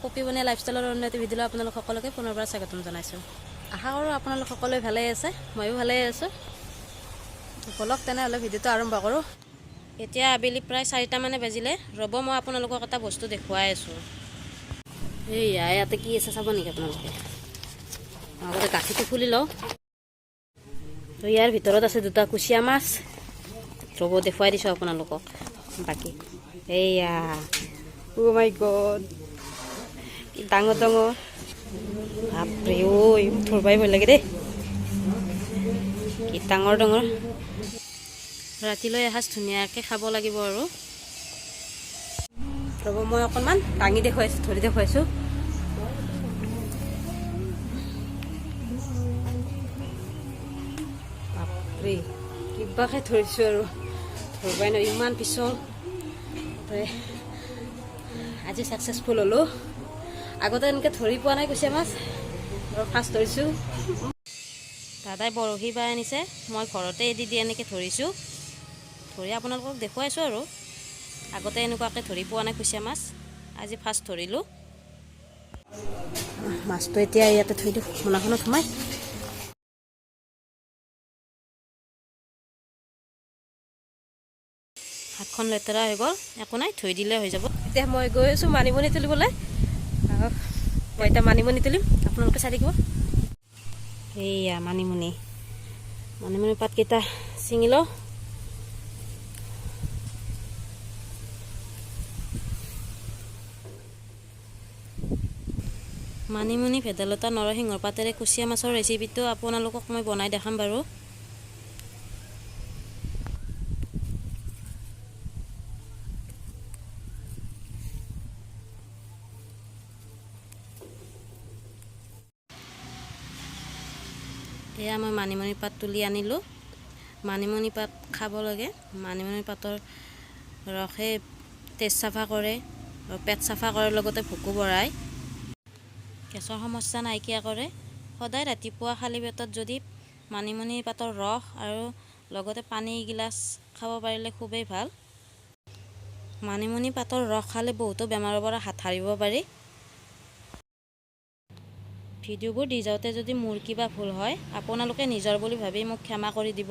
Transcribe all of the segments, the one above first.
Poppy বনীয়া লাইফষ্টাইলৰ অন্য এটি ভিডিঅ'লৈ আপোনালোক সকলোকে পুনৰবাৰ স্বাগতম জনাইছোঁ। আশা কৰোঁ আপোনালোক সকলোৱে ভালেই আছে, ময়ো ভালেই আছোঁ। ব'লক তেনেহ'লে ভিডিঅ'টো আৰম্ভ কৰোঁ। এতিয়া আবেলি প্ৰায় 4টামানে বাজিলে। ৰ'ব, মই আপোনালোকক এটা বস্তু দেখুৱাই আছোঁ। এইয়া ইয়াতে কি আছে চাব নেকি আপোনালোকে? আগতে গাঁঠিটো খুলি লওঁ। তো ইয়াৰ ভিতৰত আছে দুটা কুচিয়া মাছ। ৰ'ব, দেখুৱাই দিছোঁ আপোনালোকক। বাকী এইয়া, অ' মাই গড, কি ডাঙৰ ডাঙৰ! বাপৰে ঐ, ধৰবাই ভয় লাগে দেই, কি ডাঙৰ ডাঙৰ! ৰাতিলৈ এসাঁজ ধুনীয়াকৈ খাব লাগিব আৰু। ৰ'ব, মই অকণমান দাঙি দেখুৱাইছোঁ, ধৰি দেখুৱাইছোঁ। বাপৰে, কিবাকে ধৰিছোঁ আৰু, ধৰবাই নোৱাৰি, ইমান পিছল। আজি ছাকচেছফুল হ'লোঁ। আগতে এনেকৈ ধৰি পোৱা নাই কুচিয়া মাছ, আৰু ফাৰ্ষ্ট ধৰিছোঁ। দাদাই বৰশী বাই আনিছে, মই ঘৰতে এদি দি এনেকৈ ধৰিছোঁ। ধৰি আপোনালোকক দেখুৱাইছোঁ আৰু। আগতে এনেকুৱাকৈ ধৰি পোৱা নাই কুচিয়া মাছ, আজি ফাৰ্ষ্ট ধৰিলোঁ। মাছটো এতিয়া ইয়াতে থৈ দিওঁ মোনাখনত সোমাই। হাতখন লেতেৰা হৈ গ'ল, একো নাই, ধুই দিলে হৈ যাব। এতিয়া মই গৈ আছোঁ মানিমুনি তুলিবলৈ। মই এতিয়া মানিমুনি তুলিম, আপোনালোকে চাই থাকিব। এইয়া মানিমুনি, মানিমুনি পাতকেইটা ছিঙি লওঁ। মানিমুনি, ভেদাইলতা, নৰসিংহৰ পাতেৰে কুচিয়া মাছৰ ৰেচিপিটো আপোনালোকক মই বনাই দেখাম বাৰু। এয়া মই মানিমুনি পাত তুলি আনিলোঁ। মানিমুনি পাত খাব লাগে। মানিমুনি পাতৰ ৰসে তেজ চাফা কৰে আৰু পেট চাফা কৰাৰ লগতে ভোকো বঢ়ায়, গেছৰ সমস্যা নাইকিয়া কৰে। সদায় ৰাতিপুৱা খালী পেটত যদি মানিমুনি পাতৰ ৰস আৰু লগতে পানী এগিলাচ খাব পাৰিলে খুবেই ভাল। মানিমুনি পাতৰ ৰস খালে বহুতো বেমাৰৰ পৰা হাত সাৰিব পাৰি। ভিডিঅ'বোৰ দি যাওঁতে যদি মোৰ কিবা ভুল হয়, আপোনালোকে নিজৰ বুলি ভাবি মোক ক্ষমা কৰি দিব।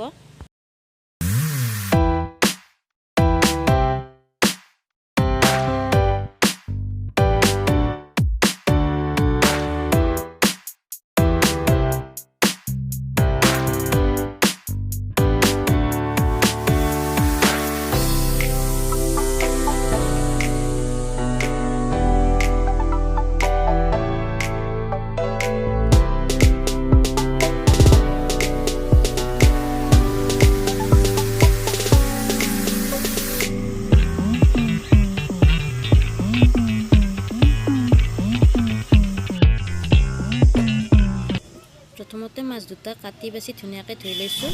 প্ৰথমতে মাছ দুটা কাটি বাছি ধুনীয়াকৈ ধুই লৈছোঁ।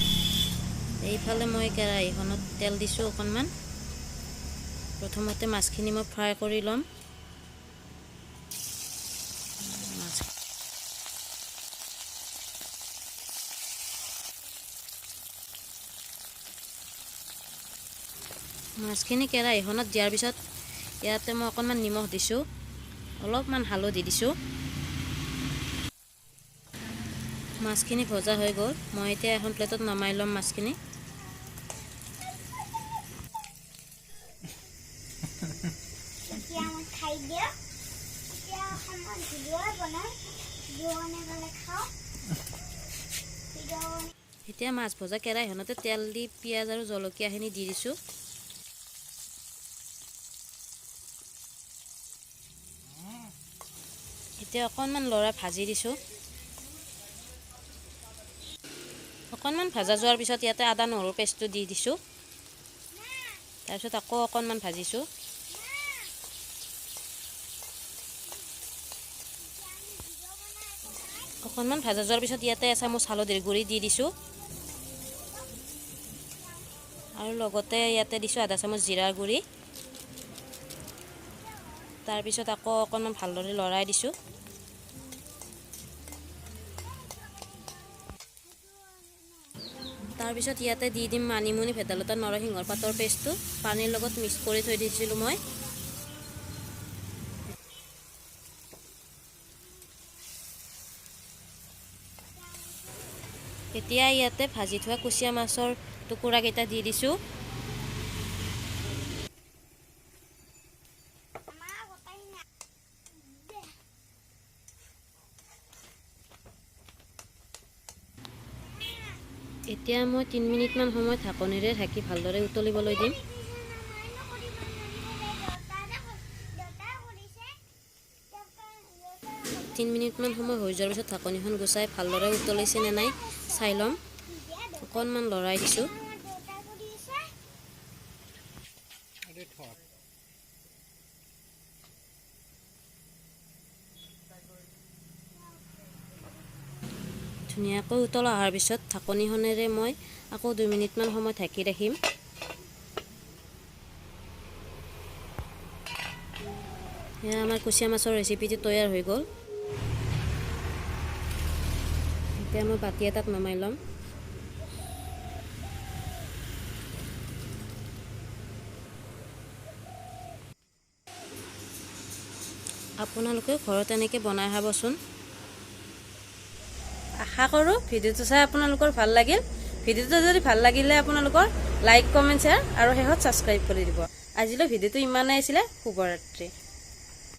এইফালে মই কেৰাহীখনত তেল দিছোঁ অকণমান। প্ৰথমতে মাছখিনি মই ফ্ৰাই কৰি ল'ম। মাছখিনি কেৰাহীখনত দিয়াৰ পিছত ইয়াতে মই অকণমান নিমখ দিছোঁ, অলপমান হালধি দিছোঁ। মাছখিনি ভজা হৈ গ'ল। মই এতিয়া এখন প্লেটত নমাই ল'ম মাছখিনি। এতিয়া মই খাই দিওঁ। এতিয়া অকণমান ভিডিঅ' বনাম, ভিডিঅ' বনাই পেলাই খাওঁ, ভিডিঅ' এতিয়া মাছ ভজা কেৰাহীখনতে তেল দি পিঁয়াজ আৰু জলকীয়াখিনি দি দিছোঁ। এতিয়া অকণমান লৰাই ভাজি দিছোঁ। অকণমান ভাজা যোৱাৰ পিছত ইয়াতে আদা নহৰু পেষ্টটো দি দিছোঁ। তাৰপিছত আকৌ অকণমান ভাজিছোঁ। অকণমান ভাজা যোৱাৰ পিছত ইয়াতে এচামুচ হালধিৰ গুড়ি দি দিছোঁ আৰু লগতে ইয়াতে দিছোঁ আধা চামুচ জিৰাৰ গুড়ি। তাৰপিছত আকৌ অকণমান ভালদৰে লৰাই দিছোঁ। তাৰপিছত ইয়াতে দি দিম মানিমুনি, ভেদাইলতা, নৰসিংহৰ পাতৰ পেষ্টটো পানীৰ লগত মিক্স কৰি থৈ দিছিলোঁ মই। এতিয়া ইয়াতে ভাজি থোৱা কুচিয়া মাছৰ টুকুৰাকেইটা দি দিছোঁ। মা গোটাই না দে। এতিয়া মই 3 মিনিটমান সময় ঢাকনিৰে ঢাকি ভালদৰে উতলিবলৈ দিম। 3 মিনিটমান সময় হৈ যোৱাৰ পিছত ঢাকনিখন গুচাই ভালদৰে উতলিছে নে নাই চাই ল'ম। অকণমান লৰাই দিছোঁ। দেউতা কৰিছে। আৰে ঠক। ধুনীয়াকৈ উতল অহাৰ পিছত ঢাকনিখনেৰে মই আকৌ 2 মিনিটমান সময় ঢাকি ৰাখিম। এয়া আমাৰ কুচিয়া মাছৰ ৰেচিপিটো তৈয়াৰ হৈ গ'ল। এতিয়া মই বাতি এটাত নমাই ল'ম। আপোনালোকেও ঘৰত এনেকৈ বনাই খাবচোন। আশা কৰোঁ ভিডিঅ'টো চাই আপোনালোকৰ ভাল লাগিল। ভিডিঅ'টো যদি ভাল লাগিলে আপোনালোকৰ লাইক, কমেণ্ট, শ্বেয়াৰ আৰু শেষত ছাবস্ক্ৰাইব কৰি দিব। আজিলৈ ভিডিঅ'টো ইমানেই আছিলে। শুভৰাত্ৰি।